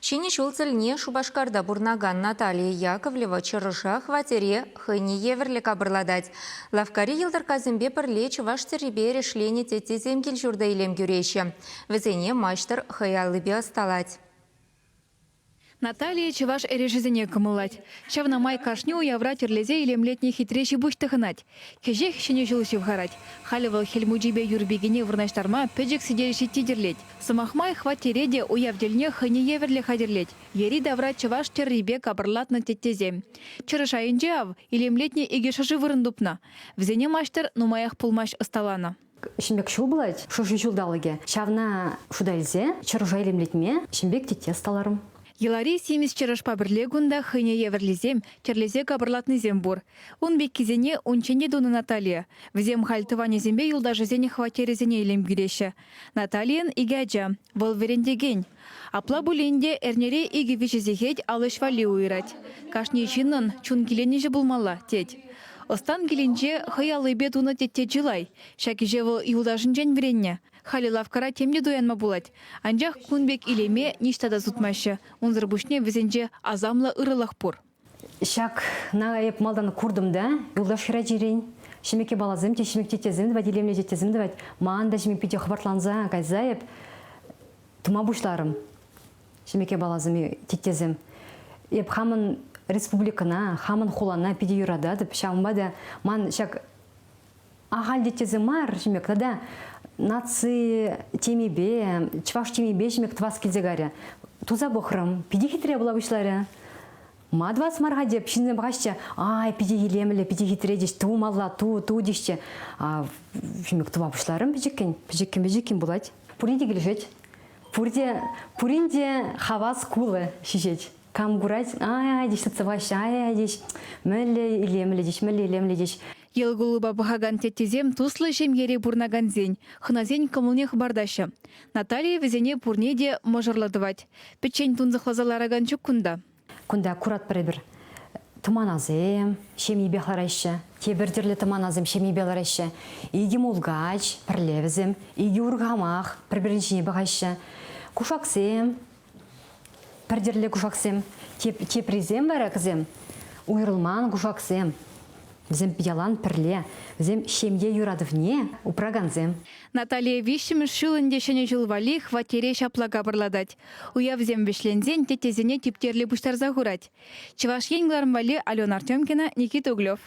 Ҫӗнӗ ҫул тӗлне Шупашкарта пурӑнакан Наталия Яковлева чӑрӑша хваттере хӑйне евӗрлӗ капӑрлатать. Лавккари йӑлтӑрккасемпе пӗрле чӑваш тӗррипе эрешленӗ теттесем кил-ҫурта илем кӳреҫҫӗ. Вӗсене маҫтӑр хӑй аллипе ӑсталать. Наталия чӑваш эрешӗсене кӑмӑллать. Ҫавна май кашни уявра тӗрлесе илемлетнӗ хитре ҫи-пуҫ тӑхӑнать. Кӗҫех Ҫӗнӗ ҫул ҫывхарать. Халӗ вӑл Хӗл Мучипе Юрпикене вырнаҫтарма пӗчӗк сӗтел ҫитти тӗрлет. Сӑмах май, хваттере те уяв тӗлне хӑйне евӗрлӗ хатӗрлет. Йӗри-тавра чӑваш тӗррипе капӑрлатнӑ теттесем. Чӑрӑш айӗнче, ав, илемлетнӗ икӗ шӑши вырӑн тупнӑ. Вӗсене маҫтӑр нумаях пулмасть ӑсталанӑ. Ҫӗмӗк ҫул пулать, шӑши ҫулталӑкӗ. Ҫавна шута илсе чӑрӑша илемлетме ҫӗмпек тетте ӑсталарӑм. Йӑлари симӗс чӑрӑшпа пӗрле кунта хӑйне евӗрлисем, тӗрлесе капӑрлатнисем пур. Ун пеккисене унччен те тунӑ Наталья. Вӗсем халь тӑванӗсемпе юлташӗсен хваттерӗсене илем кӳреҫҫӗ. Натальйӑн икӗ ача, вӑл вӗрентекен. Апла пулин те эрнере икӗ-виҫӗ сехет ал ӗҫ валли уйӑрать. Кашни ҫыннӑн чун киленӗҫӗ пулмалла, тет. Ӑстан килӗнче хӑй аллипе тунӑ тетте чылай. Ҫак ӗҫе вӑл юлташӗнчен вӗреннӗ. Халӗ лавккара тем те туянма пулать. Анчах кун пек илеме ниҫта та сутмаҫҫӗ. Унсӑр пуҫне вӗсенче асамлӑ ырӑлӑх пур. Ҫакна эп малтан куртӑм та юлташ хӗрачирен. Ҫимӗк япаласем те, ҫимӗк теттесем тӑвать, илемлӗ теттесем тӑвать. Ман та ҫимӗк питӗ хӑпартланса кайса эп тума пуҫларӑм. Ҫимӗк япаласем, теттесем. Эп хамӑн республикӑна, хамӑн хулана питӗ юрататӑп. Ҫавӑнпа та ман ҫак ахаль теттесем мар ҫимӗк тата наци темипе, чӑваш темипе ҫимӗк тӑвас килсе кайрӗ. Туса пӑхрӑм, питӗ хитре пула пуҫларӗ. Ма тӑвас мар-ха теп, ҫынсем пӑхаҫҫӗ, ай, питӗ илемлӗ, питӗ хитре теҫ, тумалла, ту, ту теҫҫӗ. А ҫимӗк тума пуҫларӑм пӗчӗккӗн, пӗчӗккӗн-пӗчӗккӗн пулать. Пурин те килӗшет. Пурте, пурин те хавас кулӑ ҫиҫет. Кам курать, ай-ай теҫ, тытса пӑхаҫҫӗ, ай-ай теҫ, мӗнле илемлӗ теҫ, мӗнле илемлӗ теҫ. Йӑл кулӑпа пӑхакан теттесем туслӑ ҫемьере пурӑнакансен, хӑнасен кӑмӑлне хӑпартаҫҫӗ. Наталия вӗсене пурне те мӑшӑрлӑ тӑвать. Пӗччен тунсӑхласа ларакан ҫук кунта. Кунта куратпӑр эпир тӑманасем ҫемйипех лараҫҫӗ. Тепӗр тӗрлӗ тӑманасем ҫемйипе лараҫҫӗ. Икӗ мулкач пӗрле вӗсем, икӗ урхамах пӗр-пӗрин ҫине пӑхаҫҫӗ. Кушаксем пӗр тӗрлӗ кушаксем. Теприсем вара кӗсем уйрӑлман кушаксем. Вӗсем ялан пӗрле, вӗсем ҫемье юратӑвне упракансем. Наталия виҫҫӗмӗш ҫул ӗнтӗ Ҫӗнӗ ҫул валли хваттере ҫапла капӑрлатать. Уявсем вӗҫленсен теттесене типтерлӗ пуҫтарса хурать. Чӑваш Ен кӑларӑм валли Алена Артемкина, Никита Углев.